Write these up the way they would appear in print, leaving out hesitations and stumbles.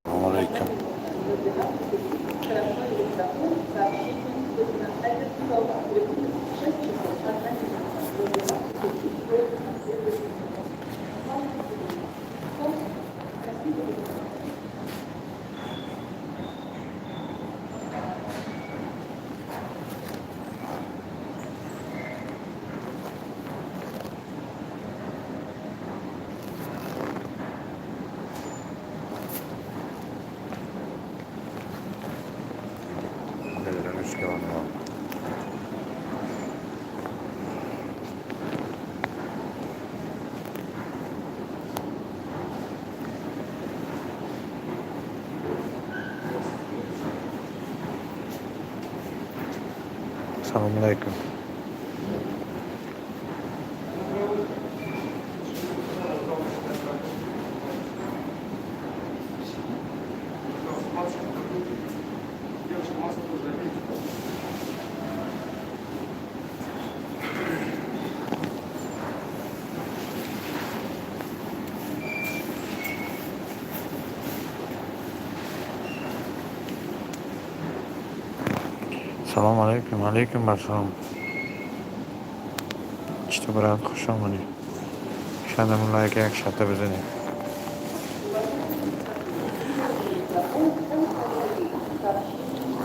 Салому алайкум. Белорусского. Салому алайкум. Девушка, маску тоже оденьте. Салому алайкум, алайкум ассалом. Чито, брат, хуш омадӣ. Шадамон лайк як шата бизанед.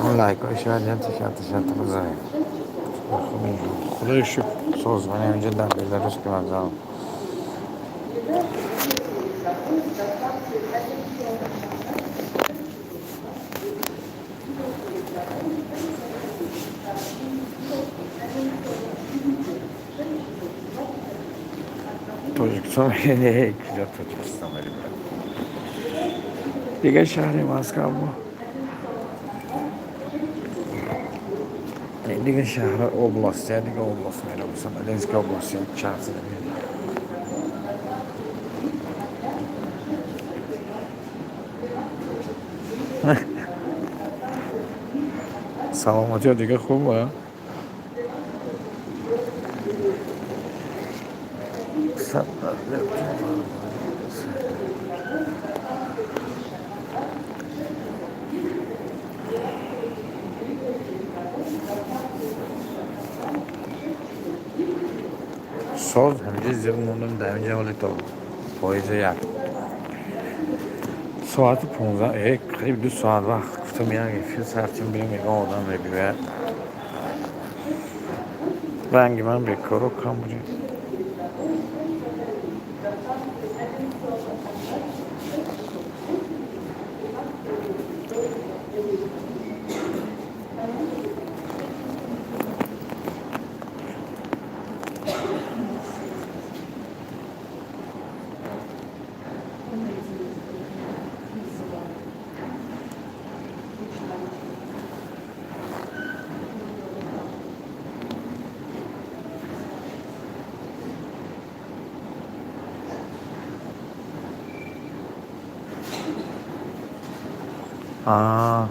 Он лайкҳои шояд як шата шата бизанед. Худои шукр, соз, ман инҷа дар Белорусский вокзал. Тоҷикистон, не, куҷо Тоҷикистон мерем, брат? Дига шаҳри Москва бо дига шаҳр, область, я дига область мерам, Смоленская область, як шаҳр зиндагӣ. Саломатиё дига хуб? Соз, ҳаминҷа зиқ мондам дар ҳаминҷа, вале то поиза як соати 15, қариб 2 соат вақт. Гуфтам, як эфир сарчим бирем, ягон одам мебиёяд. Ранги ман бекоро кам будем.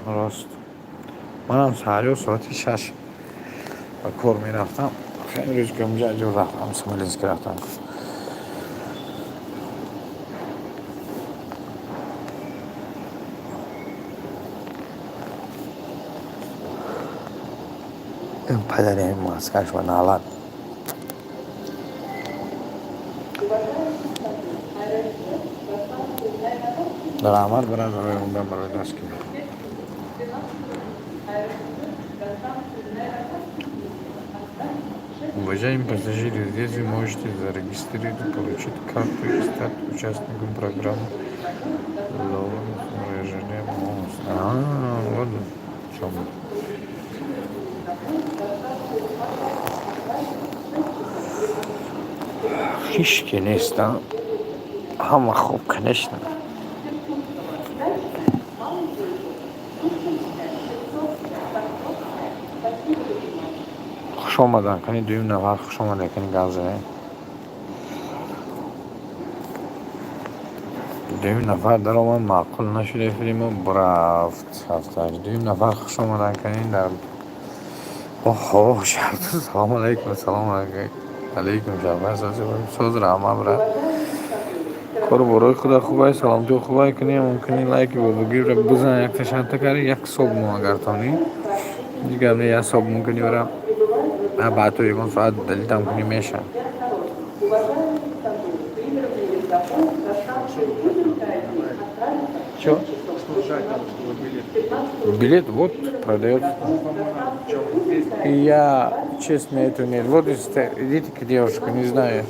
Рост, манам саҳариё соати 6 ба кор мерафтам. Хеле рӯз ки онҷа ҷо рафтам, Смоленск рафтам. Падари маскаш ва налат. Раҳмат, брат, барои омдан, барои дастгирӣ. Уважаемые пассажиры, здесь вы можете зарегистрировать, получить карту и стать участником программы выражения бонус. А, вот в чем. Ҳички нест, а? Ҳама хуб, конечно. Хуш омадан, кани дуюм нафар хуш омада, кани гап занем. Дуюм нафар даромад, маъқул нашуд эфири мо, бурафт. Ҳафташ дуюм нафар хуш омадан, кани дар. Оҳо, шаб, салому алайкум, салому алайкум, шаб соз, раҳмат, брат. Кору борои худа хубай, саломатиҳо хубай кунӣ, мумкини лайки бобогирро бизан, якта шанта кари, як соб мо агар тонӣ. Ҳеҷ гап не, як соб мумкини ора баъд то ягон соат далитам кунӣ меша. Чё? Билет вот продается. И я, честно, это нет. Вот идите к девушке, не знаю.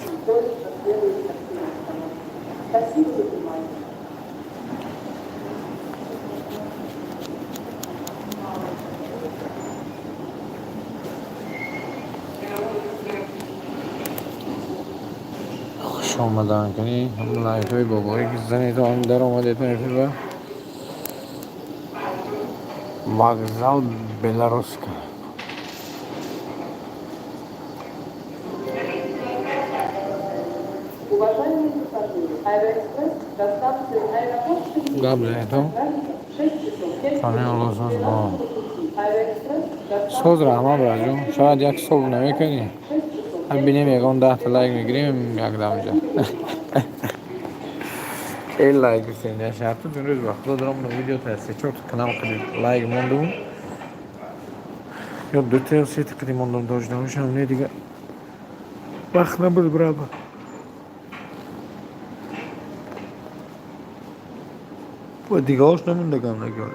Хуш омадан кунӣ, лайкҳои бобоӣ ки занед, он даромадетон эфирба. Вокзал Белорусска. Уважаемые пассажиры, Аэроэкспресс до станции аэропорт Гап занедон. Фани Алло соз бо. Соз раҳмат браҷон. Шояд як соб намекунӣ. Бинем ягон 10 та лайк мегирем якдамҷа. Хеле лайк гирифтем я шарту имрӯз ба худо дорам видео та се чор канал қади лайк мондум. Ё дута ё сета қади мондум дожда бошам, не дига. Вақт набуд брат. Ва дигаош намондагам нагёр.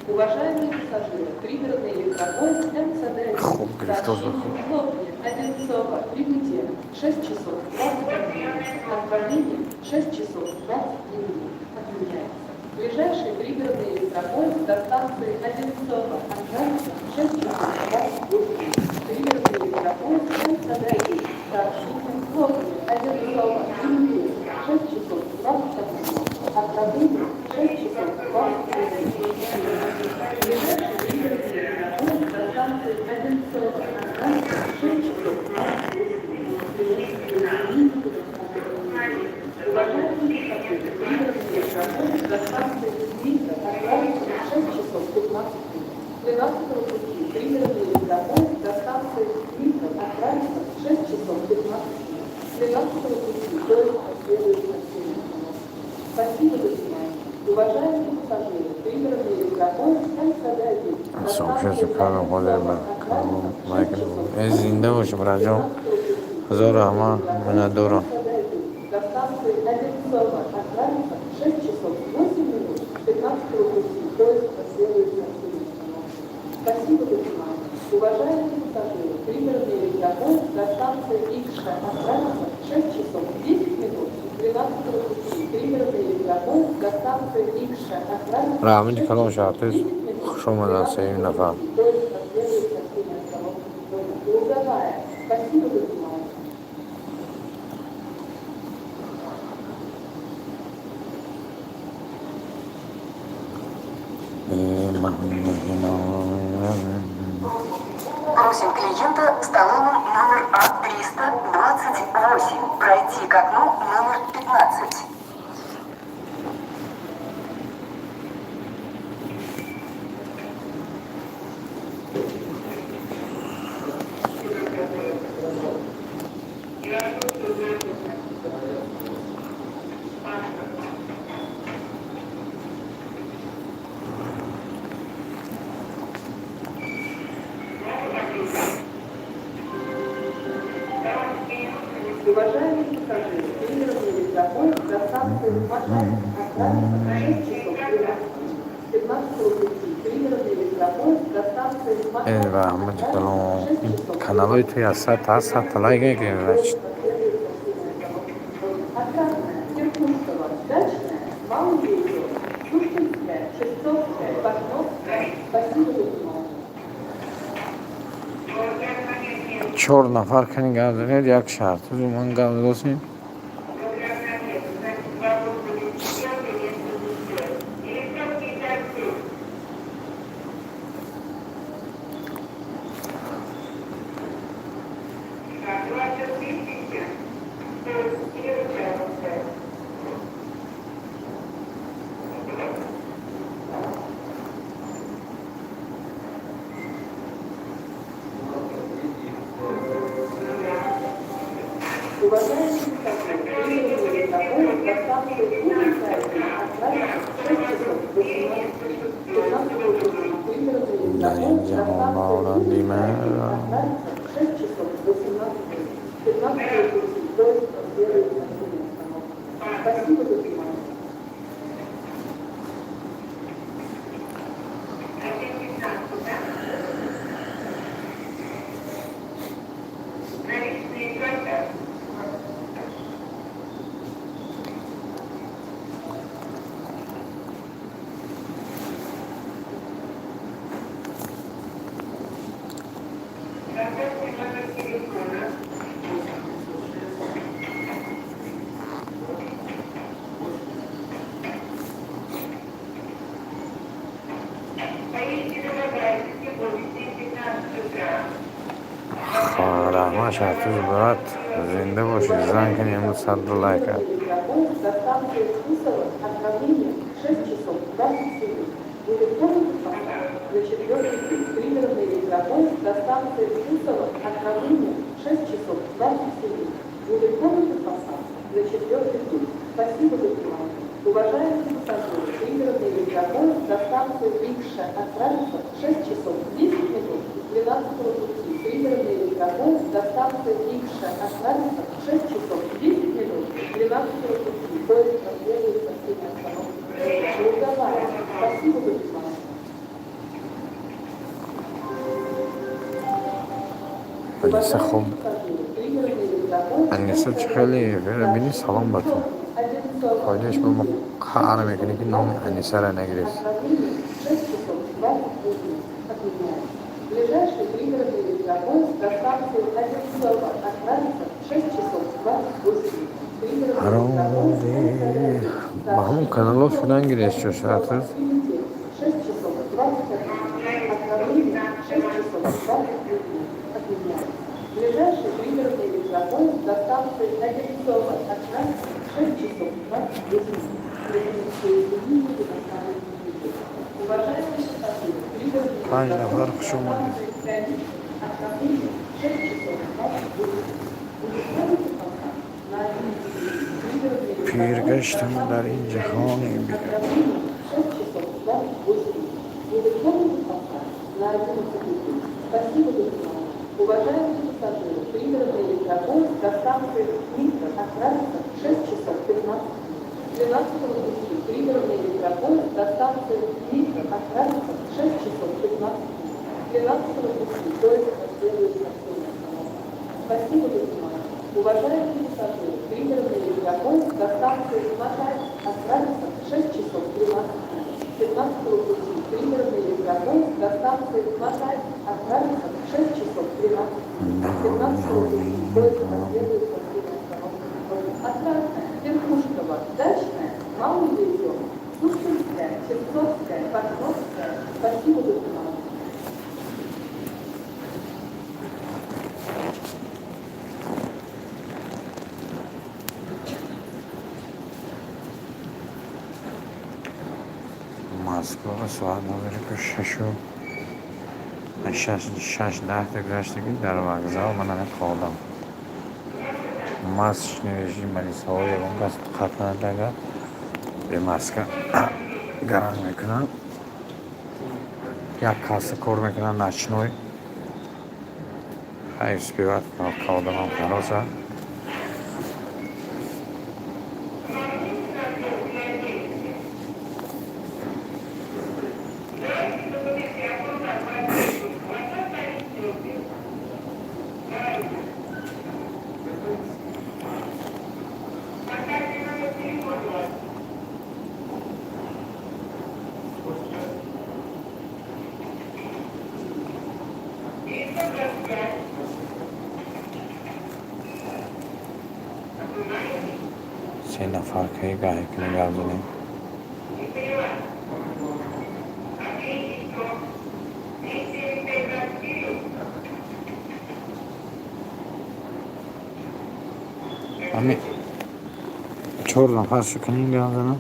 Уважаемые пассажиры, пригородный электропоезд МЦД Хуб гирифтоз ба хуб. Хлопья, Одинцово, прибытие 6 часов 20 минут, отправление 6 часов 23 минут, отменяется. Ближайший пригородный электропоезд до станции Одинцово отправится в 6 часов 28 минут. Пригородный электропоезд МЦД сообщение Хлопья, Одинцово, прибытие 6 часов 21 минут, отправление 6 часов 23 минут. Ближайший пригородный электропоезд до станции Одинцово отправится в 6 часов 28 минут. Уважаемые пассажиры, пригородный электропоезд до станции Дмитра отправится в 6 часов 15 минут. 12 пути пригородный электропоезд до станции Дмитра отправится в 6 часов 15 минут. 13 пути поезд последует на север. Спасибо за внимание. Уважаемые пассажиры, пригородный электропоезд МЦД-1 до Сообща станции канал Одинцово канал отправится в лайк. 6 часов Э зинда бош браҷон. Ҳазор раҳмат миннатдорам. До станции Одинцово отправится в 6 часов 8 минут. 15 пути поезд последует на север. Спасибо за внимание. Уважаемые пассажиры, пригородный электропоезд до станции Икша отправится в 6 часов 10 минут. 12 пути пригородный электропоезд до станции Икша отправится в Раҳмати 6 калом часов шаҳртӯз. 10 минут. Хуш омадан сеюм нафар. Поезд последует на север остановки Луговая. Спасибо за внимание. Просим клиента с талоном номер А328 пройти к окну номер 15. Уважаемые пассажиры, пригородный электропоезд до станции Можайск отправится в 6 часов 13 минут. 15 пути пригородный электропоезд до станции Э Можайск раҳмати отправится калом. в 6 часов Каналҳои ту аз сад та 100 та лайк мекунӣ значит. Отрадная, Иркутского, Дачная, Малый Езеро, Пушкинская, Чистовская, Портновская. Спасибо за внимание. Чор нафар кани гап занед як шаҳртӯзи ман гап задосем. Уважаемые пассажиры, пригородный электропоезд до станции Кубинка 1 отправится в 6 часов 18 минут. 15 пути пригородный Дар ин электропоезд до ҷаҳон станции монанди Кубинка 1 ман отправится в 6 часов 18 минут. 15 пути поезд проследует на всеми остановками. Спасибо за внимание. Раҳмат, Шаҳтуз, брат, зинда бошӣ. Занг кунӣ, имрӯз 100 лайка. Электропоезд до станции Усово, отправление 6 часов 27 минут. Будет полный состав на четвертый путь. Пригородный электропоезд до станции Усово, отправление 6 часов 27 минут. Будет полный состав на четвертый путь. Спасибо за внимание. Уважаемые пассажиры, пригородный электропоезд до станции Рикша отправится в 6 часов 10 минут с 12 пути. Пригородный электропоезд до станции Рикша отправится в 6 часов 10 минут с 12 пути. Поезд проследует со всеми остановками. Луговая. Спасибо за внимание. Аниса, хуб. Уважаемые пассажиры, пригородный электропоезд Аниса, чӣ хеле бини, салом ба ту. Фоидааш ба мо қаҳр мекунӣ, ки номи Анисара нагирифт. Отправление в 6 часов 23 минут. Отменяется. Ближайший пригородный электропоезд до станции Одинцово отправится в 6 часов 28 минут. Пригородный Ҳаром электропоезд М1. ба ҳамон каналҳо шудан гирифт, чо, Шаҳтуз. 6 часов 21 минут. Отправление в 6 часов 23 минут. Отменяется. Ближайший пригородный электропоезд до станции Одинцово отправится в 6 часов 28 минут. Пригородные изменения предоставлены не Уважаемые пассажиры, пригородный Панҷ нафар, электропоезд хуш до омадед. станции Станица. Отправление в 6 часов 28 минут. Будет полный состав на 11 пригородный электропоезд до Пиргаштам дар станции ин ҷаҳони Станица. Отправление в 6 часов 28 минут. Будет полный состав на 11 пути. Спасибо за внимание. Уважаемые пассажиры, пригородный электропоезд до станции Дмитро отправится в 6 часов 15 минут. 12 пути пригородный электропоезд до станции Дмитро отправится в 6 часов 15 минут. 12 пути поезд проследует со всеми остановками. Спасибо за внимание. Уважаемые пассажиры, пригородный электропоезд до станции Мотай отправится в 6 часов 13 минут. 15 пути пригородный электропоезд до станции Мотай отправится в 6 часов 13 минут. 15 пути поезд проследует со всеми остановками. Отрадная, Верхушкова, Дачная, Малый Везём, Сушинская, Чертовская, Покровская. Спасибо за внимание. Москва соат ҳозир 6:06 гузаштагӣ, дар вокзал ман ҳамин қодам. Масочный режим, малисаҳо ягон кас қат надагад, бемаска гаранг мекунанд. Як касса кор мекунанд, ночной. Хай, успевать қодамам хароса. Се нафар каи гаҳе кунӣ, гап занем. Ами чор нафар шу кунем, гап занам.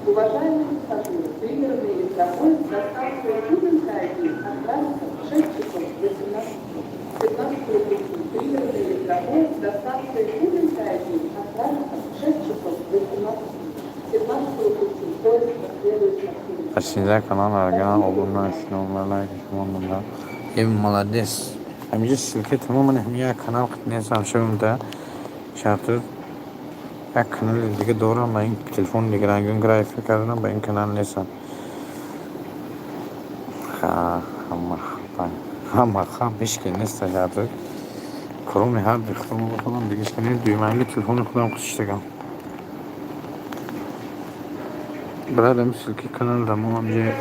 Уважаемые пассажиры, пригородный электропоезд до станции Кубинка-1 отправится в 6 часов 18 минут. 15 пути. Пригородный электропоезд до станции Кубинка-1 отправится в 6 часов 18 минут. 15 пути. Поезд проследует на Кубинку. Пасинза канал арган обуна шумо лайк шумо монда. Е, молодец. Ҳамиҷа ссылка тамоман ҳами як канал нестам шавумта шарту як канали дига дорам, ба ин телефони дига рангин графика кардам, ба ин канал нестам. Ҳама ҳама хам ҳеч ки неста шарту. Кроме ҳар худам худам дига ҳеч ки нест. Дуюманги телефони худам хусиштагам. Брат, ами ссылки канал тамом ҳамиҷа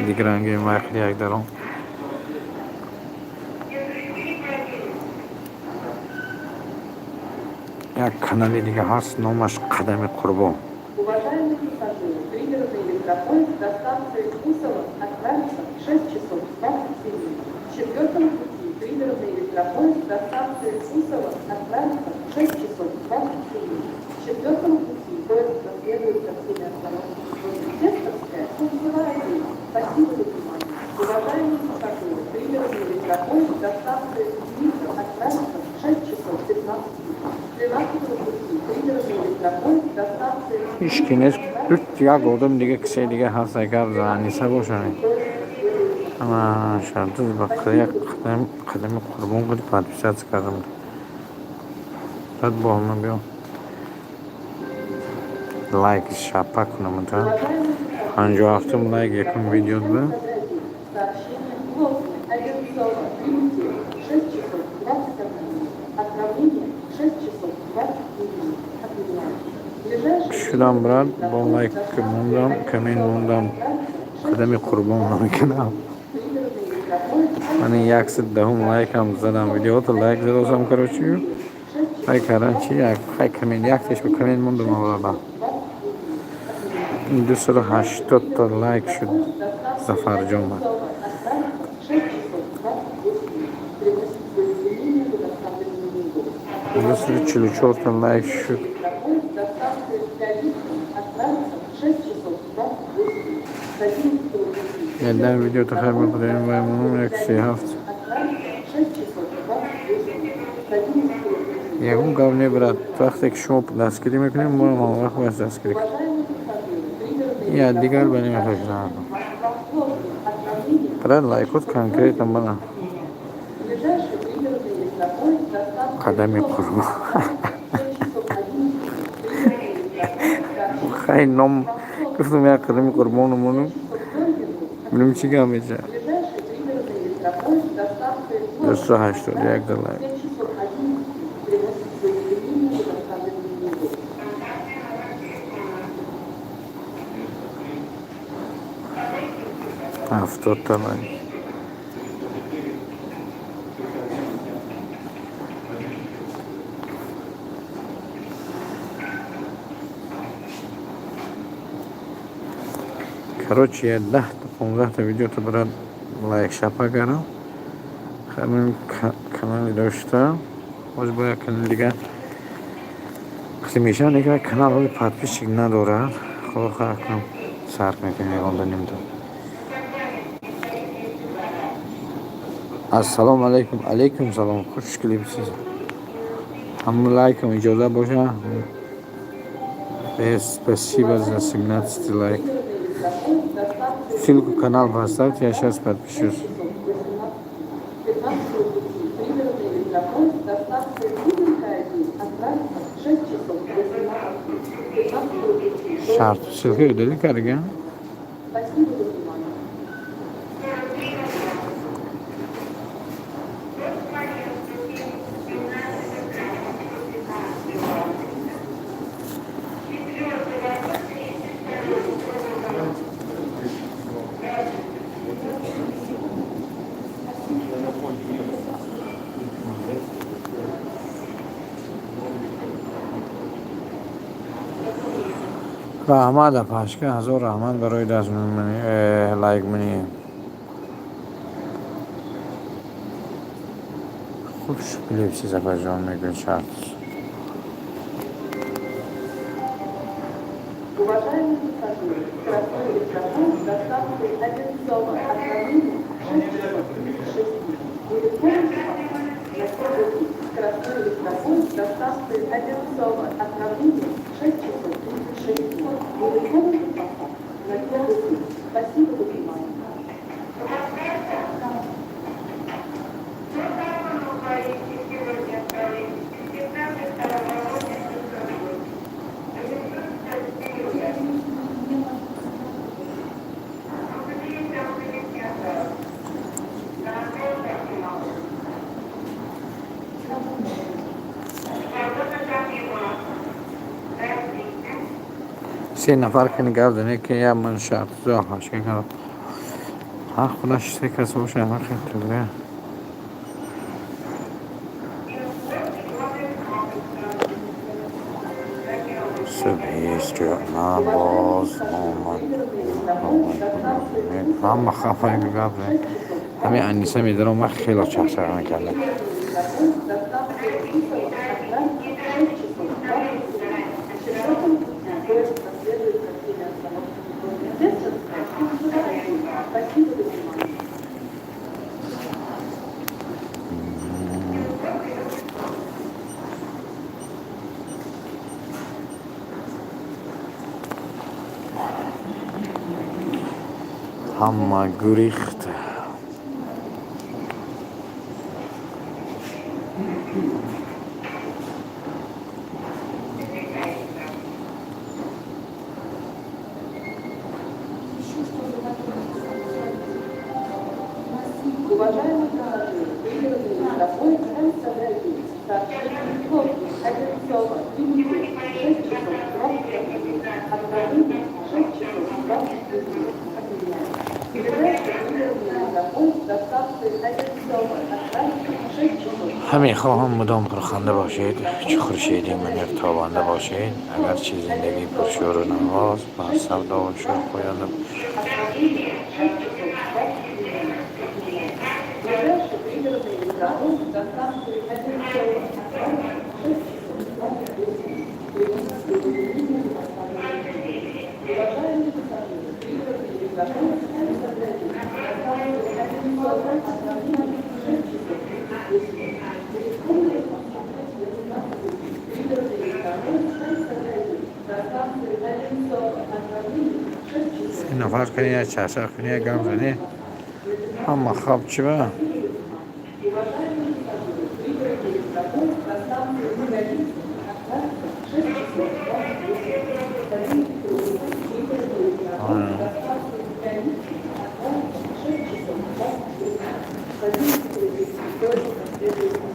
дигаранги вақти як даром. Як канали дига ҳаст, номаш Қадами Қурбон. Уважаемые пассажиры, пригородный электропоезд до станции Усово отправится в 6 часов 27 минут. С четвертого пути пригородный электропоезд до станции Усово отправится в 6 часов 27 минут. С четвертого пути поезд проследует со всеми остановками Тестовская, Кунцево 1. Спасибо за внимание. Уважаемые пассажиры, пригородный электропоезд до станции Дмитров отправится в 6 часов 15 минут. С 13 пути пригородный электропоезд до станции Ҳеч ки нест. Як одам дига, кисе дига ҳаст, агар Аниса бошад. Ама шарту ба як қадам Қадами Қурбон буди подписаться кардам. Баъд бо ҳама биё лайк шапа кунам та. 57-ум лайк якум видео ба. Сообщение Лозня, Одинцово, прибытие 6 часов 21 минут. Отправление 6 часов 23 минут. Отменяется. Ближайший Шудам, брат, бо лайк мондам, коммент мондам. Қадами Қурбон номи канал. Ман 110-ум лайкам задам, видеото лайк задосам, короче. Лайк кардан чи як хай коммент, як теш коммент мондам аввала. 280 та лайк шуд, Зафарҷон ба. 6 часов 28 минут. Приносится извинения за доставленную неудобство. 244 та лайк шуд. Электропоезд до станции Галицын отправится в 6 часов 28 минут. С 11 пути. Ядан видео тахар мекунем ва монум як 37. Отправится в 6 часов 28 минут. С 11 пути. Ягон гап не, брат. Вақте ки шумо дастгирӣ мекунем, мо ҳам вақт бояд дастгирӣ кунем. Уважаемые пассажиры, пригородный Я дигар ба электропоезд намехоҳам. Москва-Лозня. Отправление Брат, лайкот конкретно мана. Ближайший пригородный электропоезд до станции Қадами Лозня Қурбон. отправится в 6 часов 11 минут. Пригородный электропоезд сообщение Хай ном гуфтам як Қадами Қурбону монум. Бинем чӣ гап мешавад. Ближайший пригородный электропоезд до станции 281 та лайк. 7 часов 11 минут. Приносится извинения за доставленную неудобство. 70 та лайк. Короче, я 10 та 15 та видеото, брат, лайк шапа кардам. Ҳамин канали доштам. Боз бо як канали дига қисм мешавад, лекин канал ҳоли подписчик надорад. Худо хоҳад, кунам сарф мекунем ягонда нимта. Ассалому алайкум, алайкум салом, хуш келибсиз. Ҳамун лайкам иҷоза боша. Спасибо за 17 лайк. Пригородный электропоезд до станции Ссылку канал поставьте, я сейчас подпишусь. 6 часов 18 минут. 15 пути. Пригородный электропоезд до станции Кубинка-1 отправится в 6 часов 18 минут. 15 пути. Шарт ссылка удалить карга. Спасибо за внимание. Раҳмат, апашка, ҳазор раҳмат барои даст лайк мунӣ. Хуш келибсиз, апаҷон, мегӯяд шарт. Уважаемые пассажиры, скоростной электропоезд до станции Одинцово отправление 6 часов 36 минут. Будет полностью на первый. Скоростной электропоезд до станции Одинцово отправление 6 часов 36 минут. Будет полностью на первый путь. Спасибо за внимание. Се нафар кани гап зане, ки я ман шартзо ҳашка кардам. Ҳақ худаш се кас боша, ҳақи туга. Субҳист, ҷума боз омад. Ҳама хафа гап зане. Ҳамин Аниса медаром, ман хело чахчах мекардам. До станции Бутово отправление 6 часов 20 минут. На четвертом пути поезд проследует со всеми остановками до Дзержинская и 1. Спасибо за внимание. Ҳама гурехт. Уважаемые пассажиры, пригородный электропоезд МСД-1, сообщение Хлопки, Одинцово, прибытие 6 часов 25 минут, отправление 6 часов 23 минут, отменяется. Ближайший пригородный электропоезд до станции Одинцово отправится 6 часов. Ҳамин хоҳам мудом пурханда бошед, чу хуршеди мунир тобанда бошед. Агарчи зиндагӣ пуршӯру навоз, бар савдову шӯр поянда. Отправление 6 часов 23 минут, отменяется. Ближайший пригородный электропоезд до станции Одинцово отправится 6 часов 28 минут. Уважаемые пассажиры, пригородный электропоезд МСД-1 до станции Одинцово отправление 6 часов 38 минут. Будет полный пригородный электропоезд МСД-1 до станции Одинцово отправление 6 часов. Се нафар кани як чахчах кунӣ, як гап занӣ. Ҳама хаб чӣ ба? Уважаемые пассажиры, пригородный электропоезд до станции Наговицына отправится 6 часов 28 минут. Пригородный электропоезд до станции Наговицына отправится 6 часов 23 минут. Садитесь, поезд проследует по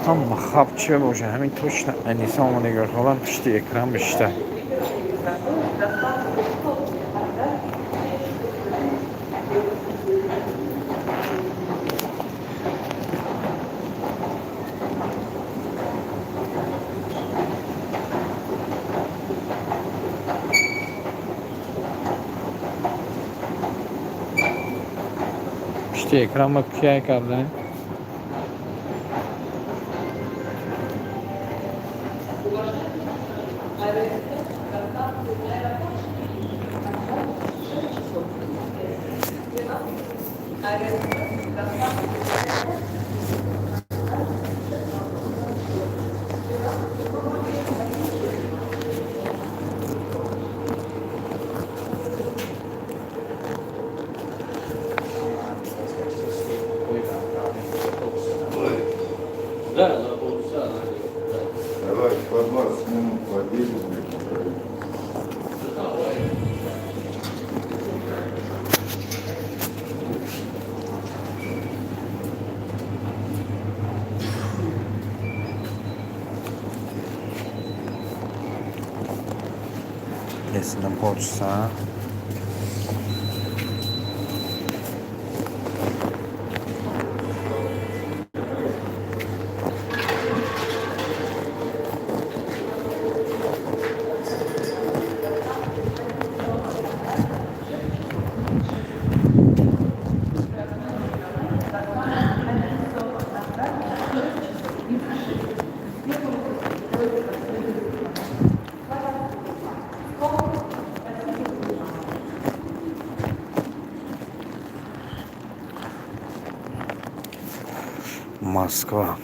Ҳама хаб чӣ боша? Ҳамин точно Аниса омадагар холам пишти экран бишта. Электропоезд до станции Хлопки отправится 6 часов 28 минут. Пишти экран ма кия гап занем? Уважаемые пассажиры, Аэроэкспресс до станции Аэропорт Шереметьево отправится 6 часов 35 минут. 12. Аэроэкспресс до станции Аэропорт Шереметьево отправится 16:44. Да, на полчаса надо. Давай по 20 минут поделим, блядь. Давай. Если на полчаса. Москва.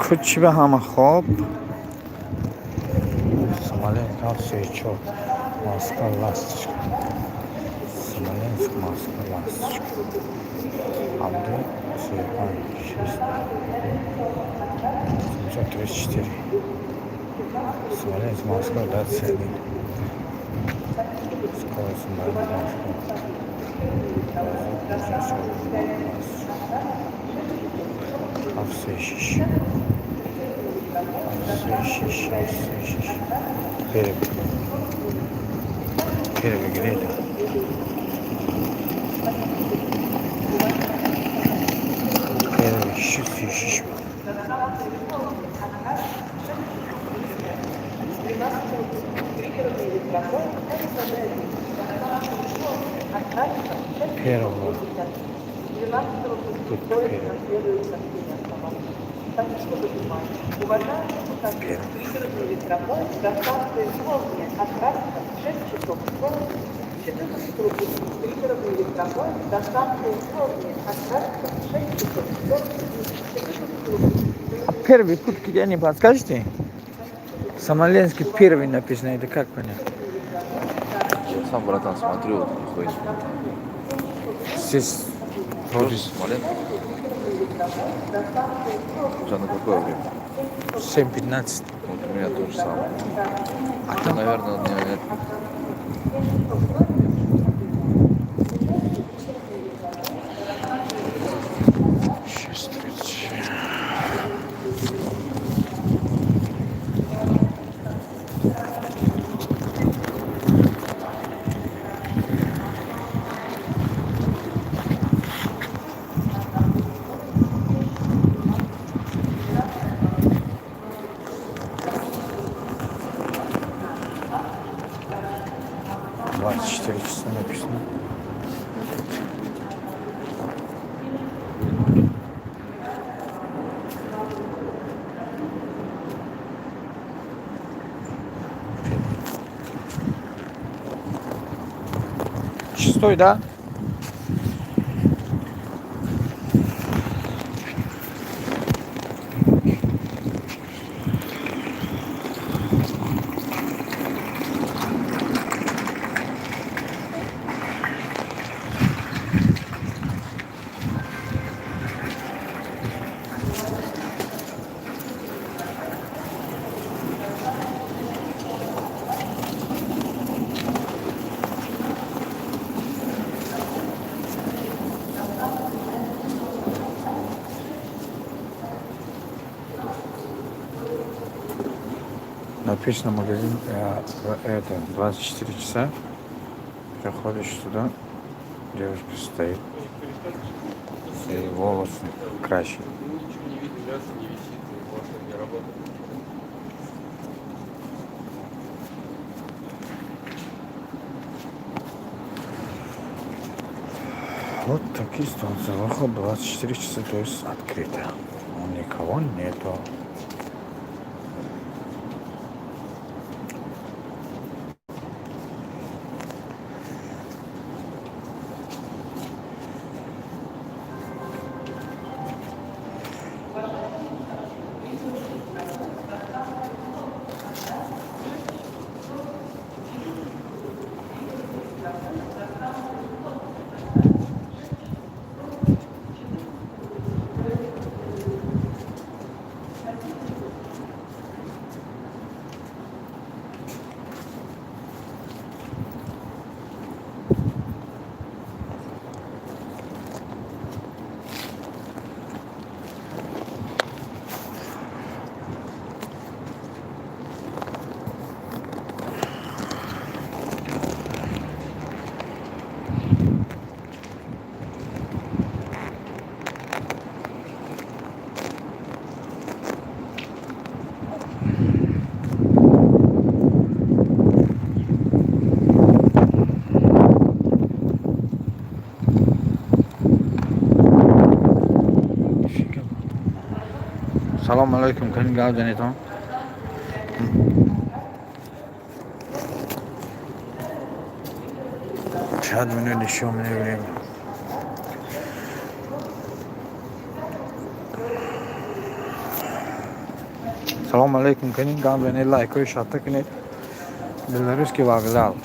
Кучи ба ҳама хоб. Смоленск 7:04, Москва Ласточка. Смоленск, Москва Ласточка. Абду 35 6 734. Смоленск, Москва 21. Скорость Смоленск, Москва. 7:06. 7:06, 7:06. Первый. Первый грейд. Первый 6:06. Первого. Тут первый. Первый. До станции Словния отправится в 6 часов 40 14 пригородный электропоезд до станции Словния отправится в 6 часов 40 14 А первый путь где, не подскажете? Смоленский первый написано, это как понять? Я сам, братан, смотрю, вот нихуя не понимаю. Здесь вроде Тоже Смоленск? У тебя на какое время? 7:15. Вот у меня то же самое. А Ты, там наверное, не. 6:30. 24 часа написано. Шестой, да? Написано магазин это 24 часа. Приходишь сюда, девушка стоит и волосы красит. Ничего не видно, мясо не висит, машина не работает. Вот такие станции. Выход 24 часа, то есть открыто. Никого нету. Нифига. Салом алейкум, кани гап занетон. 5 минут еще у меня время. Салом алейкум кунед, гап занед, лайкҳои шатта кунед. Белорусский вокзал.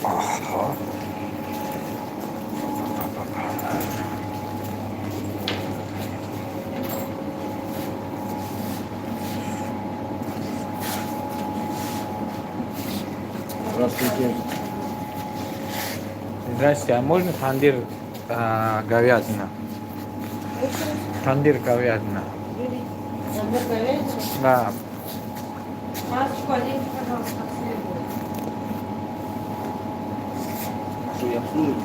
Аҳа. Здравствуйте. Здрасте, а можно тандыр говядина? Тандыр говядина. Тандыр говядина? Да. Масочку оденьте, пожалуйста, как следует. Что, я обслуживаю?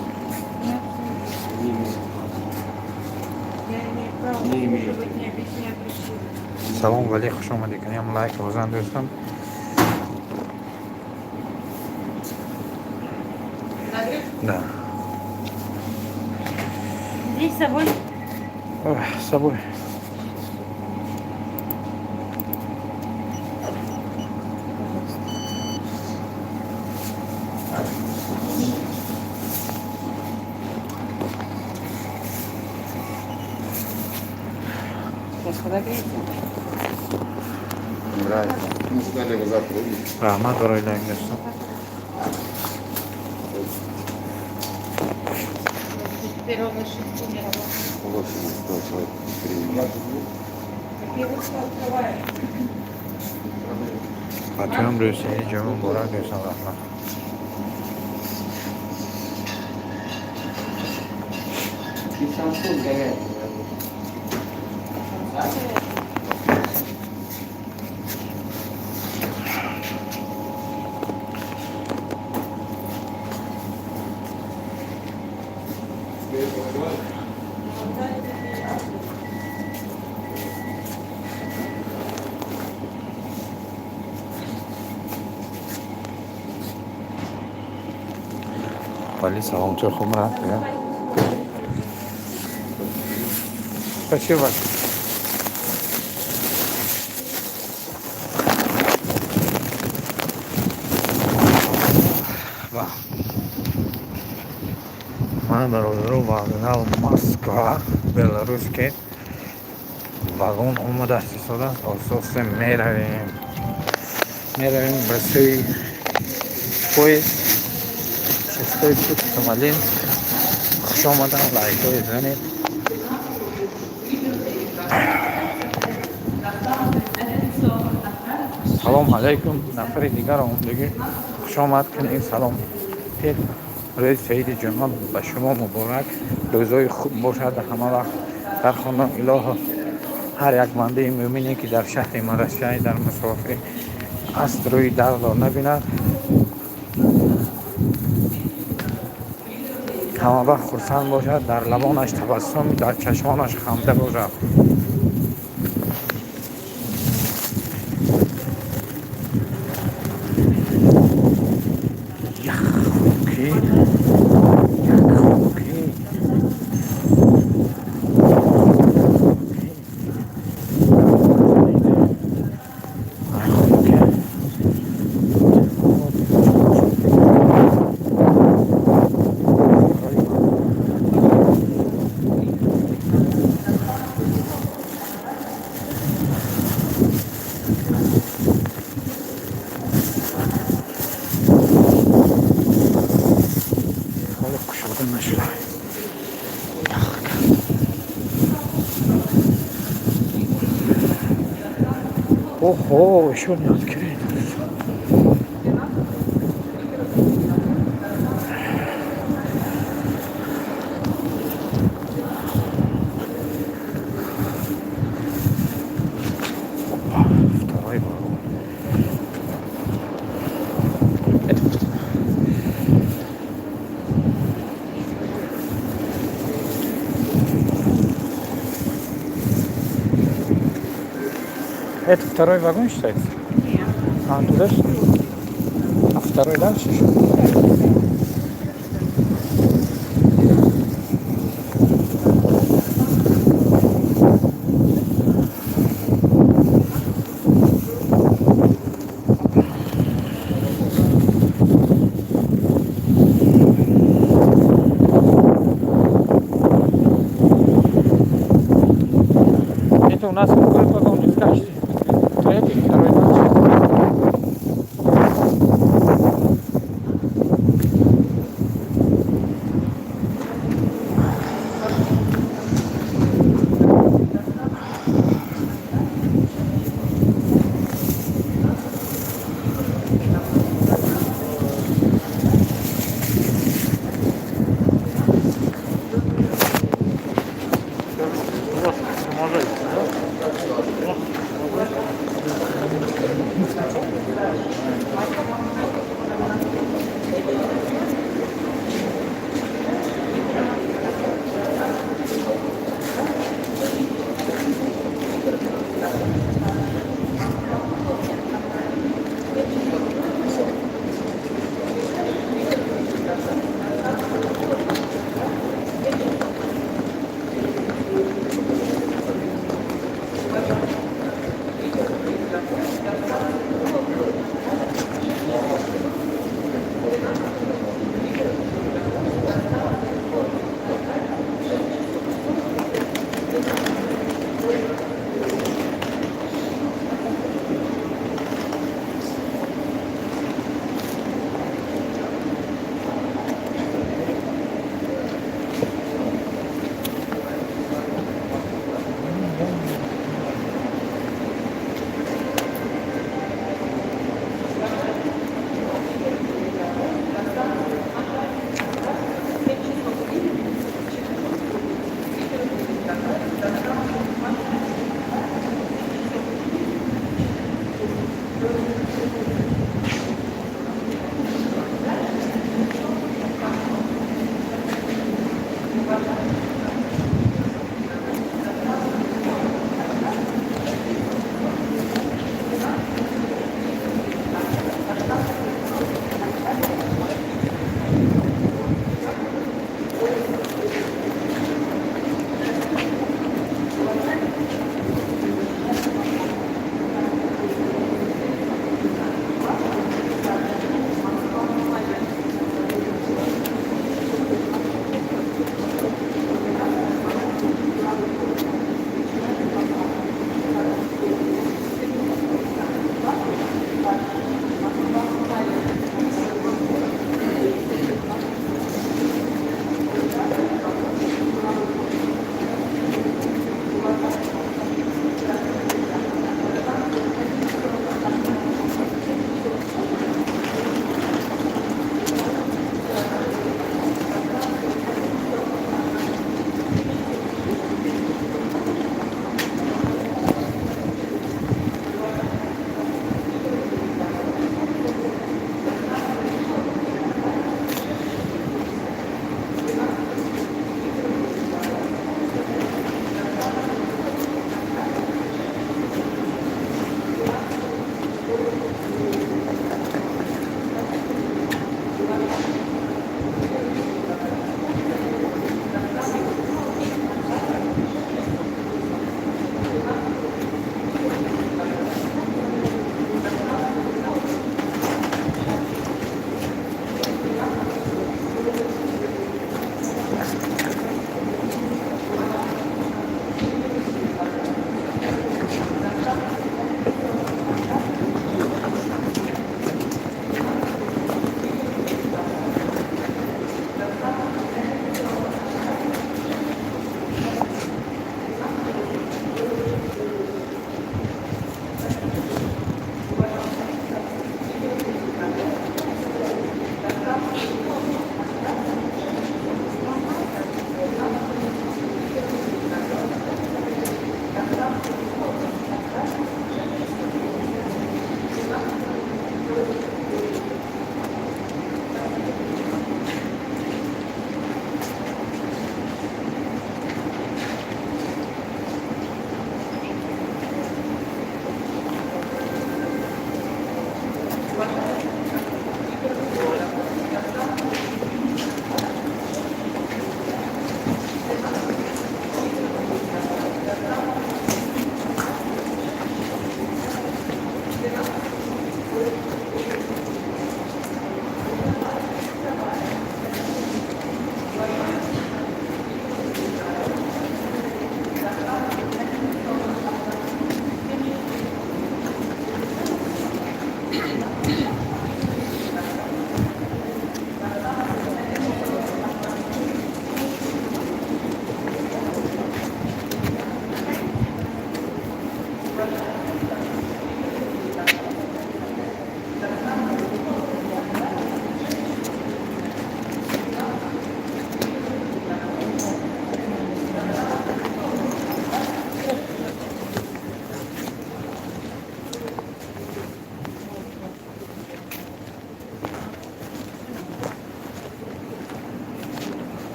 Не обслуживаю. Не имею. Я имею право Не имею. обслуживать, не объясняя причины. Салом вале, хуш омадед. Канем лайк бозан, дӯстон. Подогрев? Да. Здесь с собой? Ой, с собой. Пожалуйста. Сейчас подогреете. Нравится. Ну, стали вы завтра увидите. Раҳмат барои лайк, дӯстон. Теперь он на 6 не работает. 82 человек. Три. Какие ручки открывают? Батуям рӯзи ҷумъа муборак, дӯстон, раҳмат. И самсу с говядиной. Самса? Вали, салом, чо, хуб рафт? Спасибо. Ва. Ман бародару вокзал Москва, Белорусский вагон омадааст, истодааст. Ососе меравем ба сӯи поезд шестой путь Смоленск. Хуш омадан, лайкҳои занед. Салом алейкум, нафари дигар омадагӣ, хуш омад кунед, салом. Тед рӯзи саиди ҷумъа ба шумо муборак, рӯзҳои хуб бошад ҳама вақт дар хона. Илоҳо, ҳар як бандаи мӯмине, ки дар шаҳри Марашай дар мусофир аст, рӯи дардро набинад, ҳама вақт хурсанд бошад, дар лабонаш табассум, дар чашмонаш ханда бошад. Яхки, яхки. Ҳоло кушода нашуда. Ях кард. Оҳо, ещё не открыт. Опа, второй вагон. Это второй вагон считается? Нет. А, туда что ли? А второй дальше еще?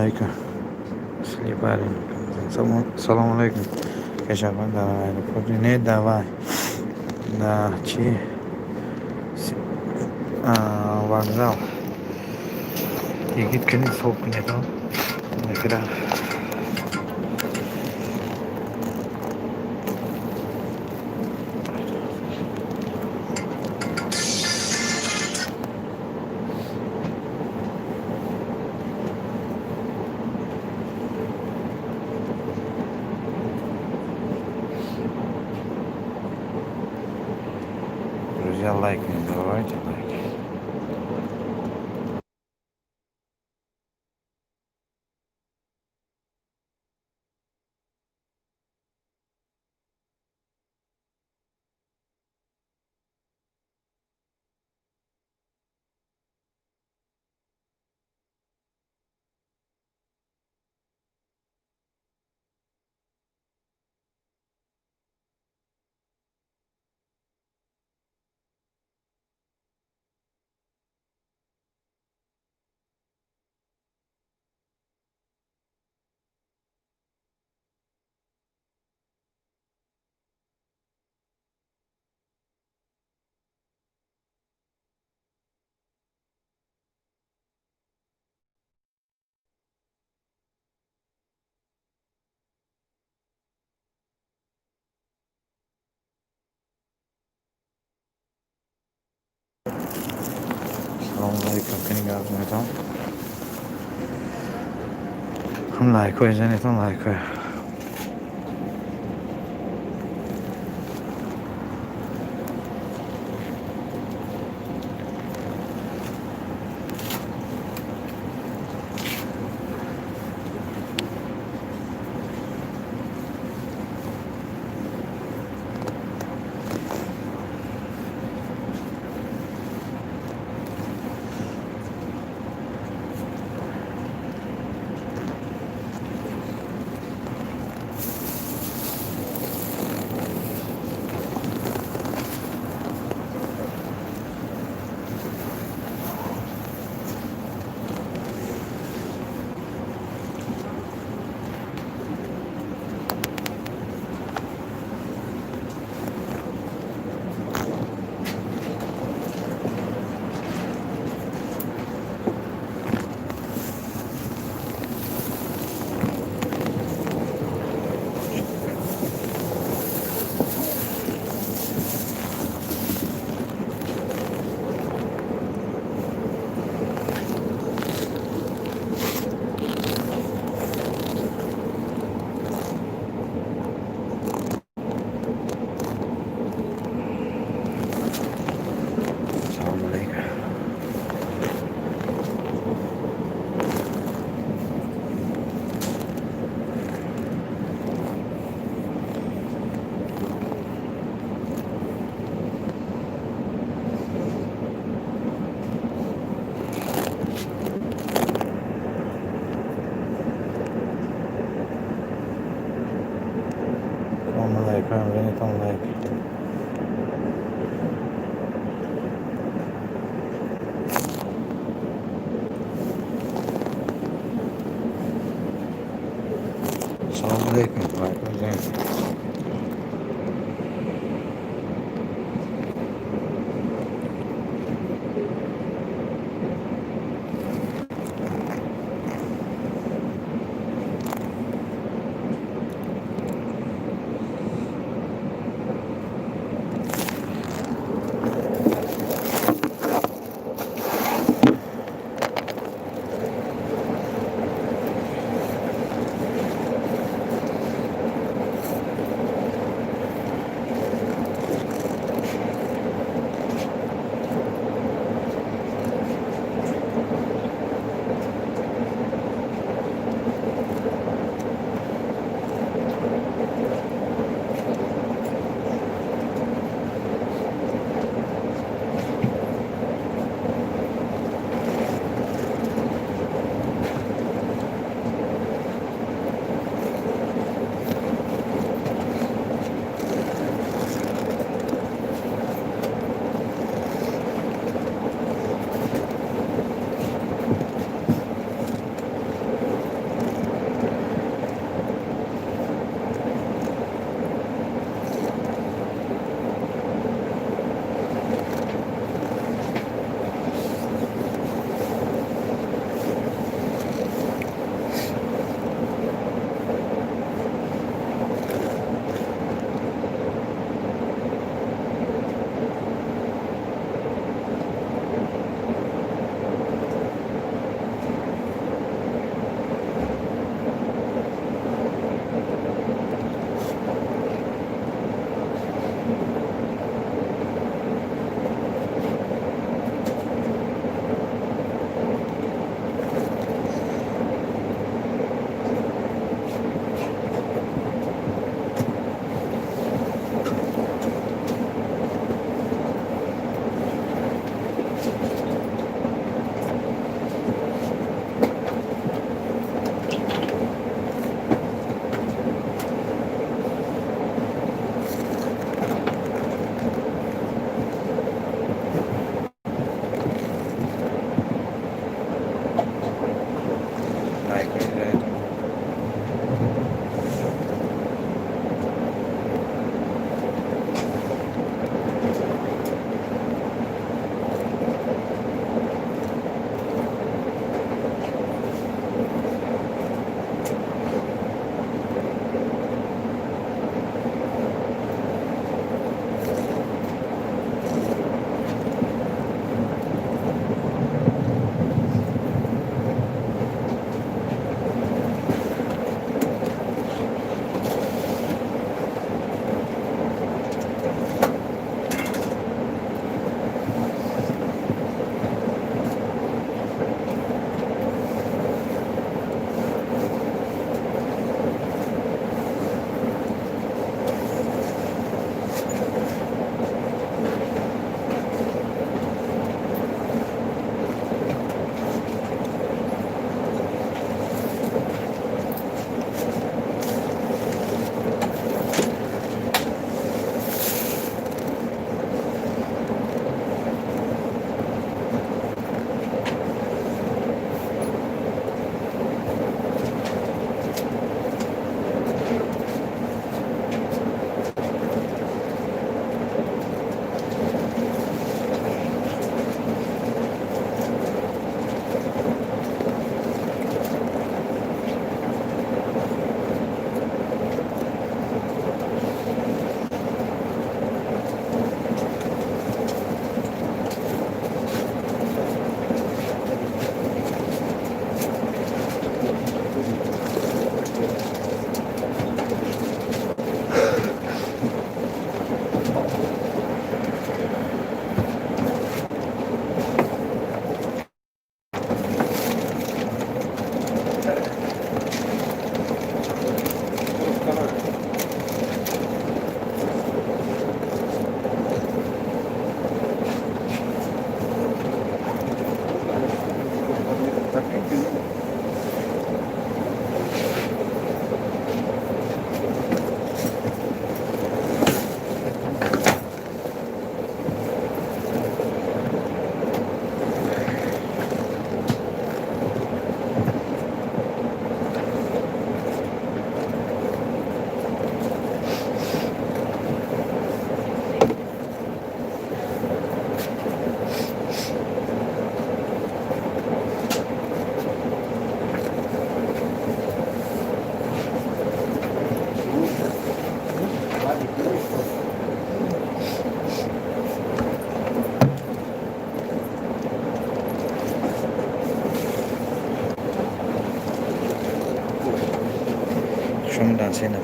Алейкум. Слепарин. Салом алейкум. Кашафан дар аэропорт. Не, давай. Да, чи? Вокзал. Йигит кунед, соб кунед. Эфира. Друзья, лайк не забывайте, лайк. Салому алейкум, кани гап занетон? Ҳам лайкҳое занетон, лайкҳое. Салому алейкум. Салому алейкум, занетон лайк. Салому алейкум, лайкҳои занед.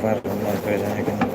Нафар ман пайдо мекунам.